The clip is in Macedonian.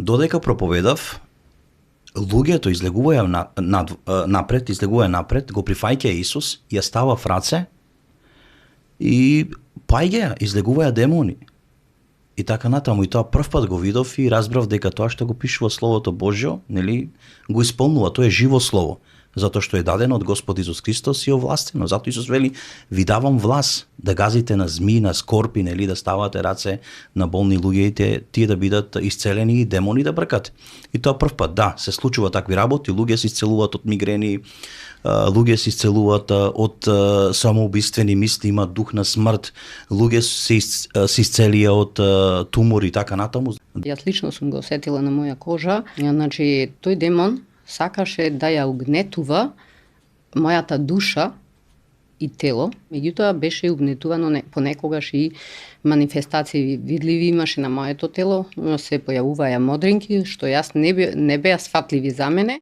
Додека проповедав, луѓето излегуваја напред, го прифаќа Исус, ја става в раце и паѓа, излегуваја демони. И така натаму, и тоа прв пат го видов и разбрав дека тоа што го пишува Словото Божјо, нели, го исполнува, тоа е живо слово, затоа што е дадено од Господ Исус Христос и овластено. Зато Исус вели: ви давам власт да газите на змии, на скорпи, нели, да ставате раце на болни луѓе и тие да бидат исцелени и демони да бркат. И тоа прв пат, да, се случува такви работи, луѓе се исцелуваат од мигрени, луѓе се исцелуваат од самоубиствени мисли, имаат дух на смрт, луѓе се исцелија од тумори и така натаму. Јас лично сум го осетила на моја кожа, значи тој демон сакаше да ја угнетува мојата душа и тело, меѓутоа беше угнетувано понекогаш и манифестации видливи имаше на моето тело, се појавуваја модринки, што јас не беа сватливи за мене.